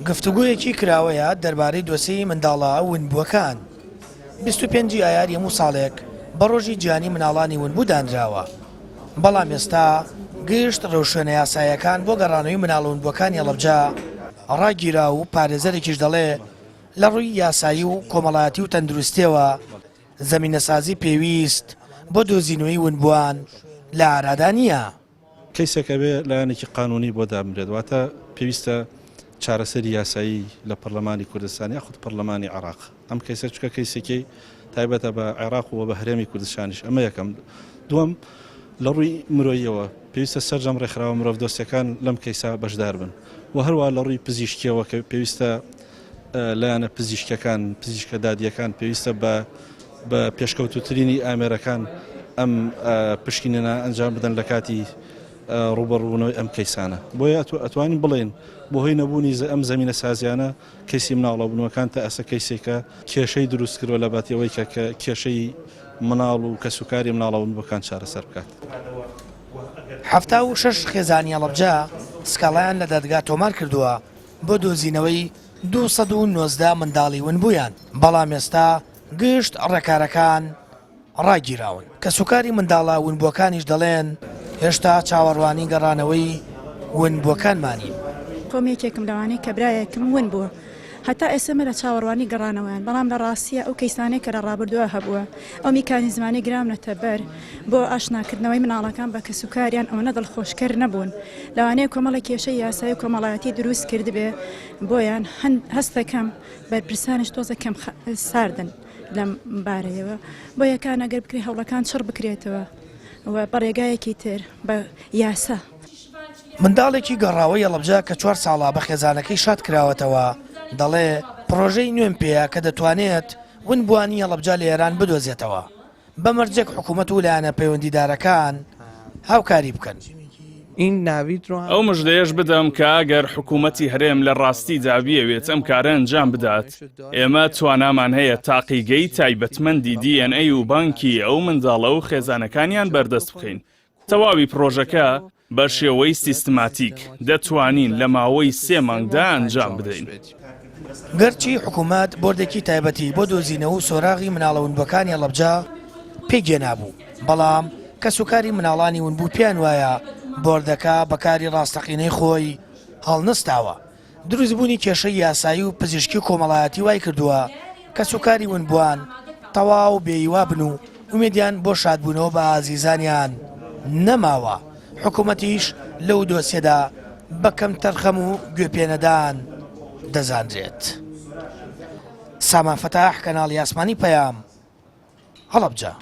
گفتوگۆیەکی کراوەیە دەربارەی دۆسێی منداڵە ونبووەکان. 25 ی ئایاری هەموو ساڵێک بە ڕۆژی جیهانی مناڵانی ونبوو دانراوە، بەڵام ئێستا گشت ڕێوشوێنە یاساییەکان بۆ گەڕانەوەی مناڵە ونبووەکانی هەڵەبجە ڕاگیرا و پارێزەرێکیش دەڵێ لە ڕووی یاسایی و کۆمەڵایەتی و تەندروستییەوە زەمینەسازی پێویست بۆ دۆزینەوەی ونبووان لە ئارادا نییە. کەیسێک ئەبێ لایەنێکی قانونی بۆ دابنرێت، واتە پێویستە چارەسەری یاسایی لە پەرلەمانی کوردستان یاخود پەرلەمانی عێراق ئەم کەیسە چونکە کەیسێکی تایبەتە بە عێراق و بە هەرێمی کوردستانیش ئەمە یەکەم. دووەم لە ڕووی مرۆییەوە پێویستە سەرجەم ڕێکخراوە مرۆڤدۆستیەکان لەم کەیسە بەشدار بن و هەروە لە ڕووی پزیشکیەوە کە پێویستە لایەنە پزیشکەکان پزیشکە دادیەکان پێویستە بە بە پێشکەوتووترینی ئامێرەکان ئەم پشکنینە ئەنجام بدەن لە کاتی ڕووبەڕووبوونەوەی ئەم کەیسانە. بۆیە ئەتوانین بڵێین بەهۆی نەبوونی ئەم زەمینەسازیانە کەیسی مناڵەبوونەوەکان تا ئێستا کەیسێکە کێشەی دروست کردووە لە باتی ئەوەی کە کێشەی مناڵ و کەسوکاری مناڵەبوونەوەکان چارەسەر بکات. 76 خێزانی هەڵەبجە سکاڵایان لە دادگا تۆمار کردووە بۆ دۆزینەوەی 219 منداڵی ونبوویان، بەڵام ئێستا گشت ڕێکارەکان ڕاگیراون، کەسوکاری منداڵە ونبووەکانیش دەڵێن، هێشتا چاوەڕوانی گەڕانەوەی ونبووەکانمانین. خۆم یەکێکم لەوانەی کە برایەکم ون بووە، هەتا ئێستا ئێمە لە چاوەڕوانی گەڕانەوەیان، بەڵام لە ڕاستییا ئەو کەیسانەی کە لە ڕابردووە هەبووە، ئەو میکانیزمانەی گراونەتە بەر بۆ ئاشناکردنەوەی مناڵەکان بە کەسوکاریان ئەوەنە دڵخۆشکەر نەبوون، لەوانەیە کۆمەڵێک کێشەی یاسایی و کۆمەڵایەتی دروست کردبێ بۆیان، هەست دەکەم بەرپرسانیش تۆزێک کەم ساردن لەم بارەیەوە، بۆیە کان ئەگەر بکرێت هەوڵەکان چڕ بکرێتەوە و بە ڕێگایەکی تر بە یاسا. منداڵێکی گەڕاوەی هەڵەبجە کە چوار ساڵە بە خێزانەکەی شاد کراوەتەوە، دەڵێ، پڕۆژەی نوێم پێیە کە دەتوانێت ونبووانی هەڵەبجە لە ئێران بدۆزێتەوە. بە مەرجێک حکومەت و لایەنە پەیوەندیدارەکان هاوکاری بکەن. ئەو مژدەیەش بدەم کە ئەگەر حکومەتی هەرێم لە ڕاستیدا بیەوێت ئەم کارە ئەنجام بدات، ئێمە توانامان هەیە تاقیگەی تایبەتمەندی DNA و بانکی ئەو منداڵە و خێزانەکانیان بەردەست بخەین. تەواوی پڕۆژەکە بە شێوەی سیستماتیک دەتوانین لە ماوەی سێ مانگدا ئەنجام بدەین. گەرچی حکومەت بۆردێکی تایبەتی بۆ دۆزینەوە و سۆراغی مناڵە ونبووەکانی هەڵەبجە پێکهێنابوو، بەڵام کەسوکاری مناڵانی ونبوو پێیان وایە بۆردەکە بە کاری ڕاستەقینەی خۆی هەڵنەستاوە. دروستبوونی کێشەی یاسایی و پزیشکی و کۆمەڵایەتی وایکردووە کەسوکاری ونبووان تەواو بێهیوا بن و ئومێدیان بۆ شادبوونەوە بە ئازیزانیان نەماوە، حکومەتیش لەو دۆسیەدا بە کەمتەرخەم و گوێپێنەدان دەزانرێت. سامان فەتاح، کەناڵی ئاسمانی پەیام، هەڵەبجە.